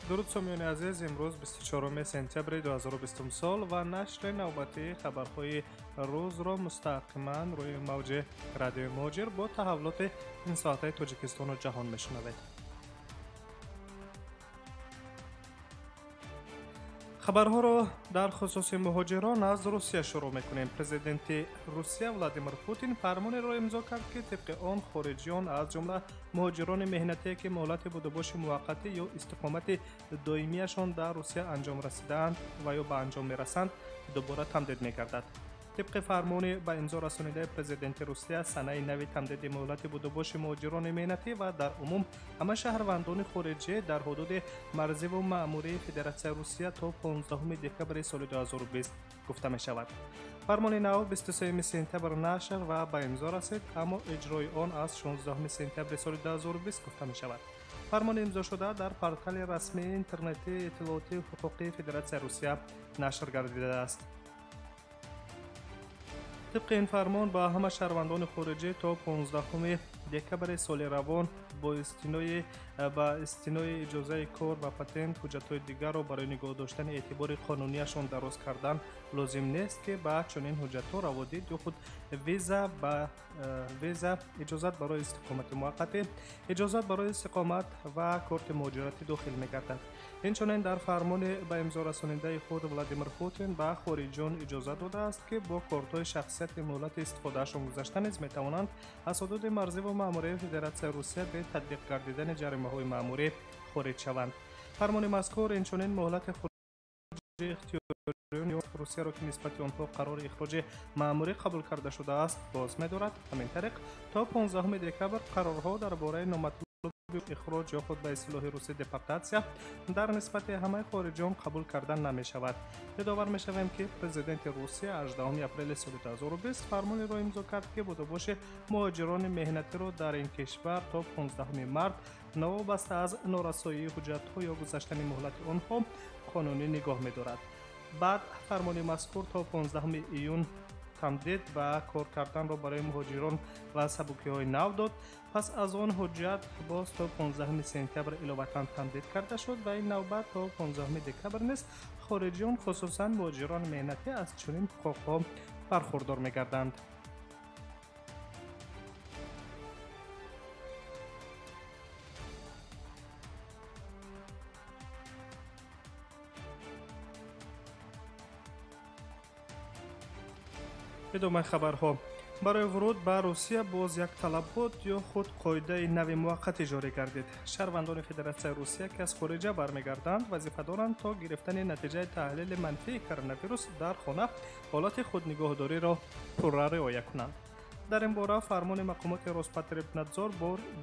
Дуруд сомиёни азиз, имрӯз 24 сентябри 2020 сол ва нашри навбатии хабарҳои рӯзро мустақиман рӯи мавҷи радиои Муҳоҷир бо таҳаввулоти ин соатаи Тоҷикистону ҷаҳон мешунавед. Хабарҳоро дар хусуси муҳоҷирон аз Русия шурӯъ мекунем. Президенти Русия Владимир Путин фармонеро имзо кард, ки тибқи он хориҷиён, аз ҷумла муҳоҷирони меҳнатие, ки муҳлати будубоши муваққатӣ ё истиқомати доимияшон дар Русия анҷом расидаанд ва ё ба анҷом мерасанд, дубора тамдид мегардад. Тибқи фармони ба имзо расонидаи президенти Русия, санаи нави тамдиди муҳлати будубоши муҳоҷирони меҳнатӣ ва дар умум ҳама шаҳрвандони хориҷӣ дар ҳудуди марзиву маъмурии Федератсияи Русия то 15 декабри соли 2020 гуфта мешавад. Фармони нав 23 сентябр нашр ва ба имзо расид, аммо иҷрои он аз 16 сентябри соли 2020 гуфта мешавад. Фармони имзошуда дар портали расмии интернетии иттилоотии ҳуқуқии Федератсияи Русия нашр гардидааст. Тибқи ин фармон ба ҳама шаҳрвандони хориҷӣ то 15 декабри соли равон ба истинои иҷозаи кор ва патент ҳуҷҷатҳои дигарро барои нигоҳ доштани эътибори қонунияшон дароз кардан лозим нест, ки ба чунин ҳуҷҷатҳо раводид ё худ виза, иҷозат барои истиқомати муваққатӣ, иҷозат барои истиқомат ва корти муҳоҷиратӣ дохил мегардад. Инчунин дар фармони ба имзо расонидаи худ Владимир Путин ба хориҷиён иҷозат додааст, ки бо кортҳои шахсияти муҳлати истифодаашон гузашта низ метавонанд аз ҳудуди марзиву маъмурии Федератсияи Русия бе татбиқ гардидани ҷаримаҳои маъмурӣ хориҷ шаванд. Фармони мазкур инчунин муҳлати хуруҷи ихтиёриёни Русияро, ки нисбати онҳо қарори ихроҷи маъмурӣ қабул карда шудааст, боз медорад. Ҳамин тариқ то 15 декабр қарорҳо дар бораи номатлуби ихроҷ ё худ ба истилоҳи русӣ депортатсия дар нисбати ҳамаи хориҷиён қабул карда намешавад. Ёдовар мешавем, ки президенти Русия 18 апрели соли 2020 фармонеро имзо кард, ки будубоши муҳоҷирони меҳнатиро дар ин кишвар то 15 март новобаста аз норасоии ҳуҷҷатҳо ё гузаштани муҳлати онҳо қонунӣ нигоҳ медорад. Баъд фармони мазкур то 15 июн тамдид ва кор карданро барои муҳоҷирон ва сабукиҳои нав дод. Пас аз он ҳуҷҷат боз то 15 сентябр иловатан тамдид карда шуд ва ин навбат то 15 декабр низ хориҷиён, хусусан муҳоҷирони меҳнатӣ, аз чунин ҳуқуқҳо бархурдор мегарданд. Идомаи хабарҳо. Барои вуруд ба Русия боз як талабот ё худ қоидаи нави муваққатӣ ҷорӣ гардид. Шаҳрвандони Федератсияи Русия, ки аз хориҷа бармегарданд, вазифа доранд то гирифтани натиҷаи таҳлили манфии коронавирус дар хона ҳолати худнигоҳдориро пурра риоя кунанд. Дар ин бора фармони мақомоти Роспотребнадзор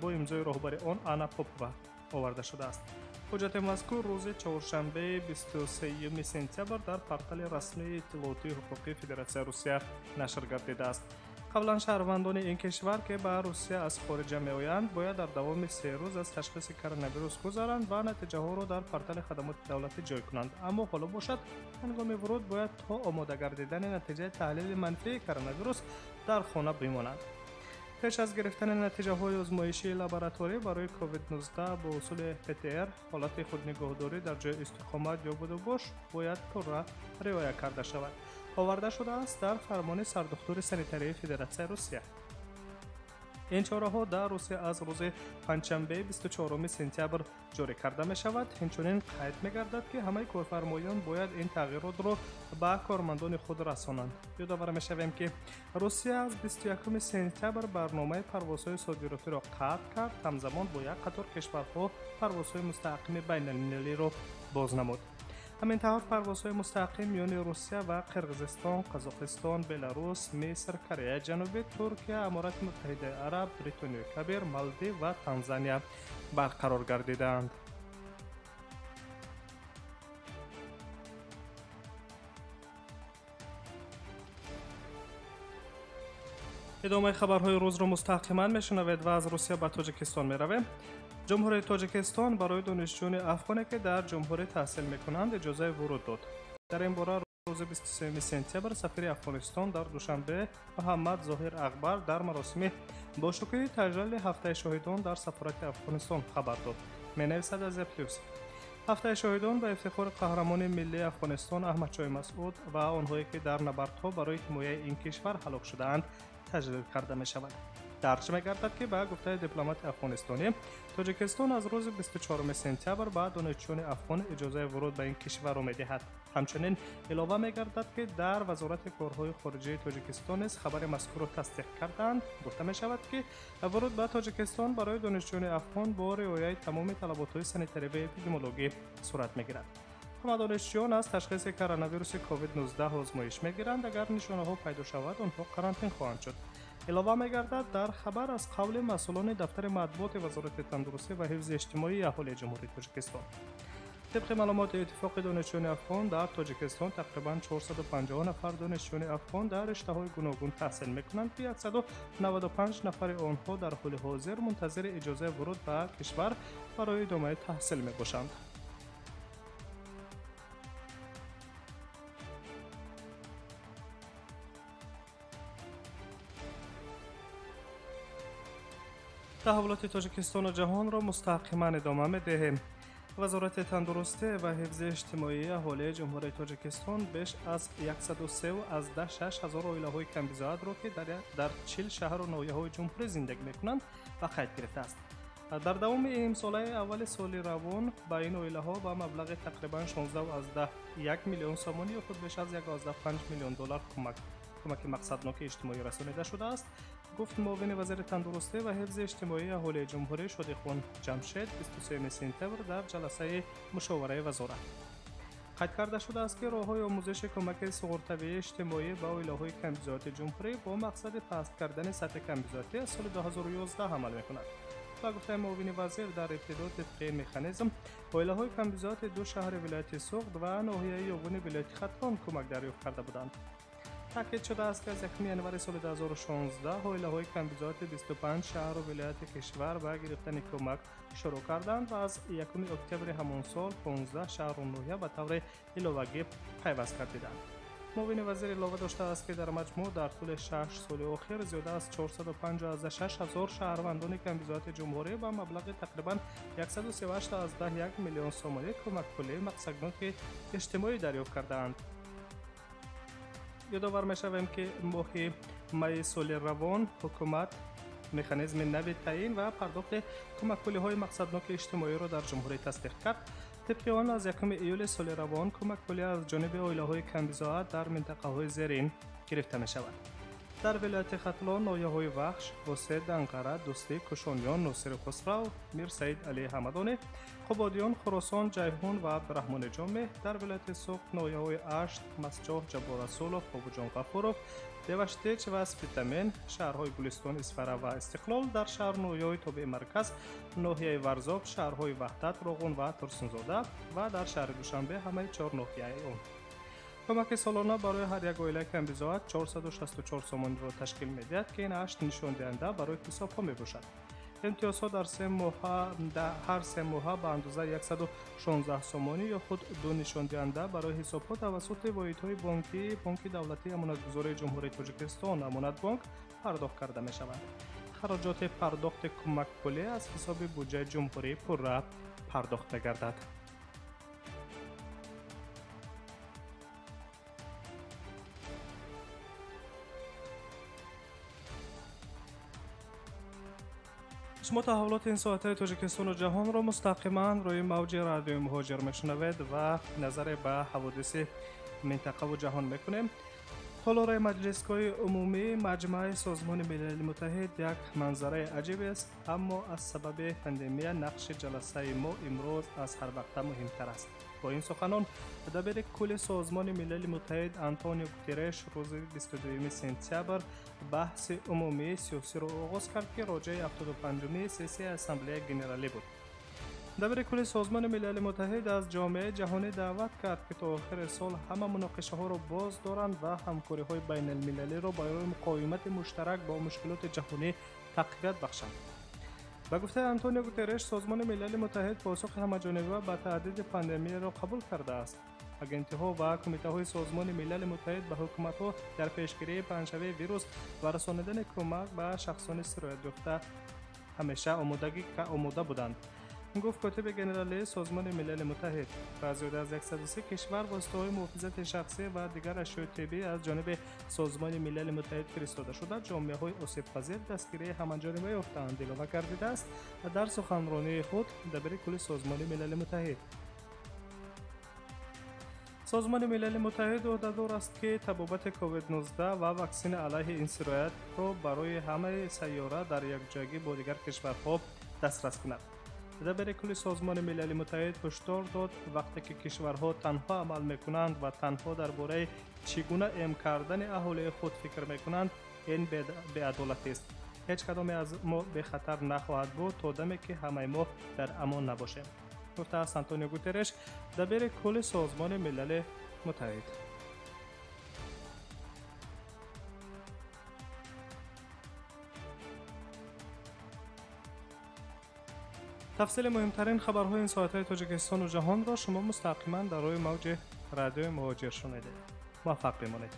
бо имзои роҳбари он Анна Попова оварда шудааст. Ҳуҷҷати мазкур рӯзи чоршанбеи 23 сентябр дар портали расмии иттилоотии ҳуқуқии Федератсияи Русия нашр гардидааст. Қаблан шаҳрвандони ин кишвар, ки ба Русия аз хориҷа меоянд, бояд дар давоми 3 рӯз аз ташхиси коронавирус гузаранд ва натиҷаҳоро дар портали хадамоти давлатӣ ҷой кунанд. Аммо ҳоло бошад, ҳангоми вуруд бояд то омода гардидани натиҷаи таҳлили манфии коронавирус дар хона бимонанд. Пеш аз гирифтани натиҷаҳои озмоишии лабораторӣ барои COVID-19 бо усули ПТР, ҳолати худнигоҳдорӣ дар ҷои истиқомат ё будубош бояд пурра риоя карда шавад. Оварда шудааст дар фармони сардухтури санитарии Федератсияи Русия. Ин чораҳо дар Русия аз рӯзи панҷшанбеи 24 сентябр ҷорӣ карда мешавад. Инчунин қайд мегардад, ки ҳамаи корфармоён бояд ин тағйиротро ба кормандони худ расонанд. Ёдовар мешавем, ки Русия аз 21 сентябр барномаи парвозҳои содиротиро қатъ кард, ҳамзамон бо як қатор кишварҳо парвозҳои мустақими байналмилалиро боз намуд. Ҳамин тавр парвозҳои мустақим миёни Русия ва Қирғизистон, Қазоқистон, Беларус, Миср, Кореяи Ҷанубӣ, Туркия, Аморати Муттаҳидаи Араб, Бритониёи Кабир, Малдив ва Танзания барқарор гардидаанд. Идомаи хабарҳои рӯзро мустақиман мешунавед ва аз Русия ба Тоҷикистон меравем. Ҷумҳурии Тоҷикистон барои донишҷӯёни афғоне, ки дар ҷумҳурӣ таҳсил мекунанд, иҷозаи вуруд дод. Дар ин бора рӯзи 23 сентябр сафири Афғонистон дар Душанбе Муҳаммад Зоҳир Акбар дар маросими бошукӯҳи таҷлили ҳафтаи шоҳидон дар сафорати Афғонистон хабар дод. Менависад Азия Плюс. Ҳафтаи шоҳидон ба ифтихори қаҳрамони миллии Афғонистон Аҳмадшоҳи Масъуд ва онҳое ки дар набардҳо барои ҳимояи ин кишвар ҳалок шудаанд таҷлил карда мешавад. Дарҷ мегардад, ки ба гуфтаи дипломати афғонистонӣ, Тоҷикистон аз рӯзи 24 сентябр ба донишҷӯёни афғон иҷозаи вуруд ба ин кишварро медиҳад. Ҳамчунин илова мегардад, ки дар Вазорати корҳои хориҷии Тоҷикистон низ хабари мазкурро тасдиқ карданд. Гуфта мешавад, ки вуруд ба Тоҷикистон барои донишҷӯёни афғон бо риояи тамоми талаботҳои санитарӣ ва эпидемиологӣ сурат мегирад. Ҳама донишҷӯён аз ташхиси коронавируси COVID-19 озмоиш мегиранд. Агар нишонаҳо пайдо шавад, онҳо карантин хоҳанд шуд. Илова мегардад дар хабар аз қавли масъулони дафтари матбуоти Вазорати тандурустӣ ва ҳифзи иҷтимоии аҳолии Ҷумҳурии Тоҷикистон. Тибқи маълумоти Иттифоқи донишҷӯёни афғон, дар Тоҷикистон тақрибан 450 нафар донишҷӯёни афғон дар риштаҳои гуногун таҳсил мекунанд, ки 195 нафари онҳо дар ҳоли ҳозир мунтазири иҷозаи вуруд ба кишвар барои идомаи таҳсил мебошанд. Таҳаввулоти Тоҷикистону ҷаҳонро мустақиман идома медиҳем. Вазорати тандурустӣ ва ҳифзи иҷтимоии аҳолии Ҷумҳурии Тоҷикистон беш аз 103,6 ҳазор оилаҳои камбизоатро, ки дар 40 шаҳру ноҳияҳои ҷумҳурӣ зиндагӣ мекунанд, ба қайд гирифтааст. Дар давоми имсолаи аввали соли равон ба ин оилаҳо ба маблағи тақрибан 16,1 миллион сомонӣ ё худ беш аз 1,5 миллион доллар кӯмаки мақсадноки иҷтимоӣ расонида шудааст, гуфт муовини вазири тандурустӣ ва ҳифзи иҷтимоии аҳолии ҷумҳурӣ Шодихон Ҷамшед 23 сентябр дар ҷаласаи мушовараи вазорат. Қайд карда шудааст, ки роҳҳои омӯзиши кӯмаки суғуртавии иҷтимоӣ ба оилаҳои камбизоати ҷумҳурӣ бо мақсади паст кардани сатҳи камбизоатӣ аз соли 2011 амал мекунад. Ба гуфтаи муовини вазир, дар ибтидо тибқи ин механизм оилаҳои камбизоати ду шаҳри вилояти Суғд ва ноҳияи Ёвуни вилояти Хатлон кӯмак дарёфт карда буданд. Таъкид шудааст, ки аз 1 январи соли 2016 оилаҳои камбизоати 25 шаҳру вилояти кишвар ба гирифтани кӯмак шурӯъ карданд ва аз 1 октябри ҳамон сол 15 шаҳру ноҳия ба таври иловагӣ пайваст гардиданд. Муовини вазир илова доштааст, ки дар маҷмӯъ дар тӯли 6 соли охир зиёда аз 456 ҳазор шаҳрвандони камбизоати ҷумҳурӣ ба маблағи тақрибан 138,1 миллион сомонӣ кӯмакпулии мақсадноки иҷтимоӣ дарёфт кардаанд. Ёдовар мешавем, ки моҳи майи соли равон ҳукумат механизми нави таъин ва пардохти кӯмакпулиҳои мақсадноки иҷтимоиро дар ҷумҳурӣ тасдиқ кард. Тибқи он аз 1 июли соли равон кӯмакпулӣ аз ҷониби оилаҳои камбизоат дар минтақаҳои зерин гирифта мешавад. Дар вилояти Хатлон ноҳияҳои Вахш, Восе, Данғара, Дӯстӣ, Кушониён, Носири Хусрав, Мир Саид Алии Ҳамадонӣ, Қубодиён, Хуросон, Ҷайҳун ва Абдураҳмони Ҷомеҳ, дар вилояти Суғд ноҳияҳои Ашт, Масҷоҳ, Ҷаббор Расулов, Бобуҷон Ғафуров, Деваштич ва Спитамен, шаҳрҳои Гулистон, Исфара ва Истиқлол, дар шаҳру ноҳияҳои тобеи марказ ноҳияи Варзоб, шаҳрҳои Ваҳдат, Роғун ва Турсунзода ва дар шаҳри Душанбе ҳамаи чор ноҳияи он. Кӯмаки солона барои ҳар як оилаи камбизоат 464 сомониро ташкил медиҳад, ки ин ҳашт нишондиҳанда барои ҳисобҳо мебошад. Имтиёзҳо дар ҳар се моҳа ба андозаи 116 сомонӣ ё худ ду нишондиҳанда барои ҳисобҳо тавассути воҳидҳои бонкии Бонки давлатии амонатгузории Ҷумҳурии Тоҷикистон Амонатбонк пардохт карда мешаванд. Хароҷоти пардохти кӯмакпулӣ аз ҳисоби буҷаи ҷумҳурӣ пурра пардохт мегардад. Шумо таҳаввулоти ин соатаи Тоҷикистону ҷаҳонро мустақиман рӯи мавҷи радиои Муҳоҷир мешунавед ва назаре ба ҳаводиси минтақаву ҷаҳон мекунем. Толораи маҷлисгоҳи умумии Маҷмааи Созмони Милали Муттаҳид як манзараи аҷибест, аммо аз сабаби пандемия нақши ҷаласаи мо имрӯз аз ҳар вақта муҳимтар аст. Бо ин суханон дабири кулли Созмони Милали Муттаҳид Антонио Гутерреш рӯзи 22 сентябр баҳси умумии сиёсиро оғоз кард, ки роҷаи 75-уми сессияи Ассамблеяи Генералӣ буд. Дабири кулли Созмони Милали Муттаҳид аз ҷомеаи ҷаҳонӣ даъват кард, ки то охири сол ҳама муноқишаҳоро боз доранд ва ҳамкориҳои байналмилалиро барои муқовимати муштарак бо мушкилоти ҷаҳонӣ тақвият бахшанд. Ба гуфтаи Антонио Гутерреш, Созмони Милали Муттаҳид посухи ҳамаҷониба ба таҳдиди пандемияро қабул кардааст. Агентиҳо ва кумитаҳои Созмони Милали Муттаҳид ба ҳукуматҳо дар пешгирии паҳншавии вирус ва расонидани кӯмак ба шахсони сироятёфта ҳамеша омода буданд. Гуфт котиби генералии Созмони Милали Муттаҳид. Ба зиёда аз 130 кишвар воситаҳои муҳофизати шахсӣ ва дигар ашёи тиббӣ аз ҷониби Созмони Милали Муттаҳид фиристода шуда, ҷомеаҳои осебпазир дастгирии ҳамаҷониба ёфтаанд, илова гардидааст дар суханронии худ дабири кулли Созмони Милали Муттаҳид. Созмони Милали Муттаҳид ӯҳдадор аст, ки табобати COVID-19 ва ваксина алайҳи ин сироятро барои ҳамаи сайёра дар якҷоягӣ бо дигар кишварҳо дастрас кунад. Дабири кулли Созмони Милали Муттаҳид ҳушдор дод, вақте ки кишварҳо танҳо амал мекунанд ва танҳо дар бораи чӣ гуна эм кардани аҳолии худ фикр мекунанд, ин беадолатист. Ҳеҷ кадоме аз мо бехатар нахоҳад буд то даме ки ҳамаи мо дар амон набошем, гуфтааст Антонио Гутерреш, дабири кулли Созмони Милали Муттаҳид. Тафсили муҳимтарин хабарҳои ин соатҳои Тоҷикистону ҷаҳонро шумо мустақиман дар рӯи мавҷи радиои Муҳоҷир шунидед. Муваффақ бимонед.